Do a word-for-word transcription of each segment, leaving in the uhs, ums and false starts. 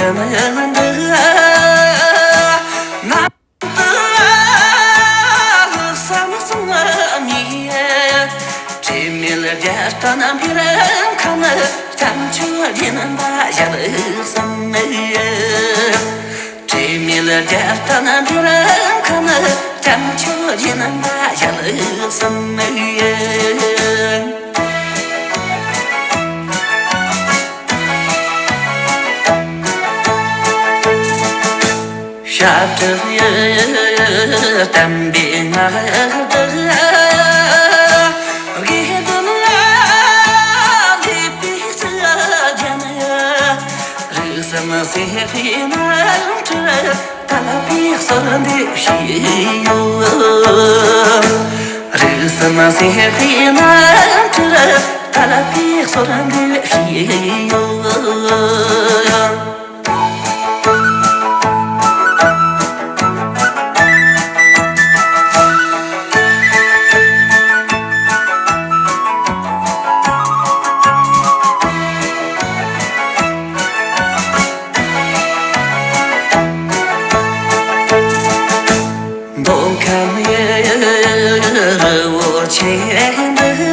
བསམ་བཟང་མི། དྲི་མེད་རྒྱལ་དང་འཕེལ་ཁམས། བྱམས་ཆོས་སྦྱིན་པ་ཞལ་གསུམ་མི། དྲི་མེད་རྒྱལ་དང་འཕེལ་ཁམས། བྱམས་ཆོས་སྦྱིན་པ་ཞལ་གསུམ་མི། ཞབས་བྲལ་དམ་པའི་ངག་དག་དགེ་འདུན་ལ་ལུས་པའི་ཚུལ་ལྡན། རིགས་གསུམ་སྲིད་པའི་རྣམ་འཕྲུལ་དག་པའི་གསོལ་འདེབས་ཞུས་ཡོད། རིགས་གསུམ་སྲིད་པའི་རྣམ་འཕྲུལ་དག་པའི་གསོལ་འདེབས་ཞུས་ཡོད། མདོ་ཁམས་ཡུལ་རི་བོ་ཆེ་འདི།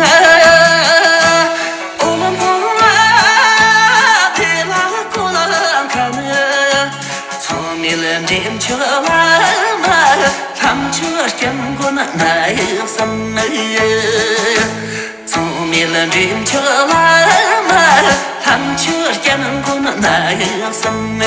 ཨོ་ལམ་བོ་ལ་དེ་ལ་ཀོ་ལ་ཁམས། མཚུངས་མེད་འདྲེན་མཆོག་བླ་མ་ལྷ་མཆོག་སྐྱབས་མགོན་རྣམ་གསུམ། མཚུངས་མེད་འདྲེན་མཆོག་བླ་མ་ལྷ་མཆོག་སྐྱབས་མགོན་རྣམ་གསུམ།